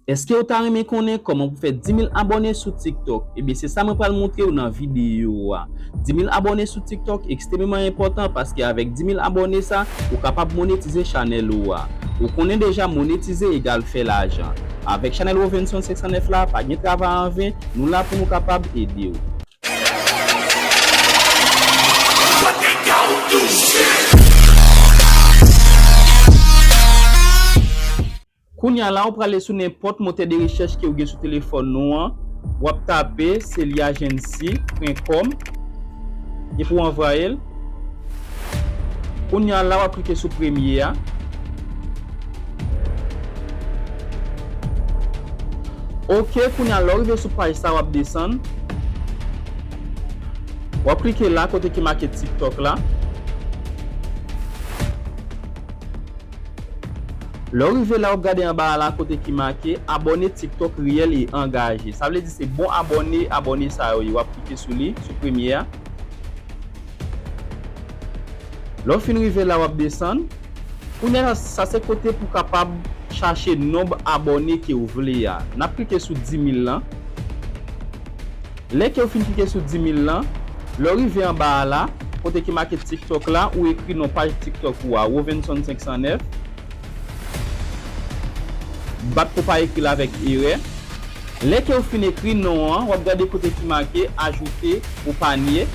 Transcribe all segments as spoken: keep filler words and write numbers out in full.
Èske w ta renmen konnen kòman pou fè di mil abòne sou TikTok? Ebyen, se sa mwen pral montre w nan videyo a. Di mil abòne sou TikTok ekstrememan enpòtan paske avèk di mil abòne sa, ou kapab monetize chanèl ou a. Ou konnen deja monetize egal fè lajan. Avèk chanèl Wovenson senk san nèf la, pa gen travay an ven, nou la pou nou kapab ede w. Kounye a la, ou prale sou nenpòt motè de rechèch ke w gen sou telefòn ou an, w ap tape celia agency pwen kòm epi w anvoye l. Kounye a la, w ap klike sou premye a. Ok, kounye a, lè w rive sou paj sa, w ap desann. W ap klike la kote ki make TikTok la. Lè w rive la, w ap gade anba a la kote ki make abòne TikTok reyèl e angaje. Sa vle di se bon abòne, abòne sa yo ye. W ap klike sou li, sou premye a. Lè w fin rive la, w ap desann. Kounye a, sa se kote pou w kapab chache nonb abòne ke w vle a. N ap klike sou di mil lan. Lè ke w fin klike sou di mil lan, lè w rive anba a la, kote ki make TikTok la, ou ekri non paj TikTok ou a, Wovenson senk san nèf. Bat pou w pa ekri l avèk erè. Lè ke w fin ekri non an, w ap gade kote ki make ajouter au panier.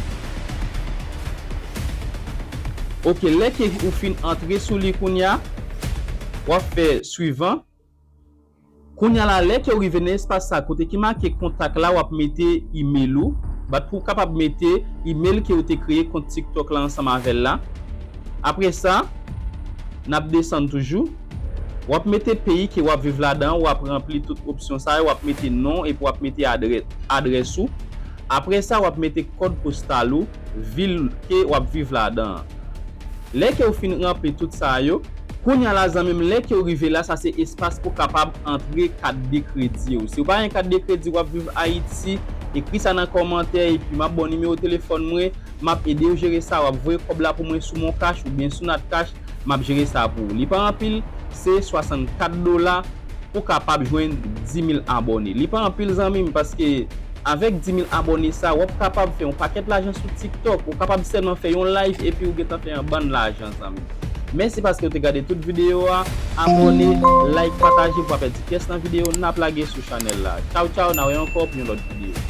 Ok, lè ke ou fin antre sou li kounye a, w ap fè suivant. Kounye a la, lè ke w rive nan espas sa kote ki make kontak la, w ap mete email ou. Bat pou w kapab mete email ke w te kreye kont TikTok la ansanm avè l la. Apre sa, n ap desann toujou. W ap mete peyi ke w ap viv ladan an, w ap ranpli tout opsyon sa yo, w ap mete non epi w ap mete adrè-, adrès ou. Apre sa, w ap mete kòd postal ou, vil ke w ap viv ladan an. Lè ke w fin ranpli tout sa yo, kounye a la zanmi m, lè ke w rive la, sa se espas pou kapab antre kat de kredi w. Si w pa gen kat de kredi, w ap viv Ayiti, ekri sa nan kòmantè, epi m ap ba w nimewo telefòn mwen, m ap ede w jere sa, w ap voye kòb la pou mwen sou MonCash oubyen sou NatCash, m ap jere sa pou ou. Li pa anpil, se swasannkat dola pou kapab jwenn di mil abòne. Li pa anpil zanmi m, paske avèk di mil abòne sa, w ap kapab fè yon pakèt lajan sou TikTok. Ou kapab sèlman fè yon live epi ou gentan fè yon bann lajan zanmi m. Mèsi paske w te gade tout videyo a. Abòne, like, pataje pou w pa pèdi pyès nan videyo n ap lage sou chanèl la. Tchaw tchaw, n a wè ankò pou yon lòt videyo.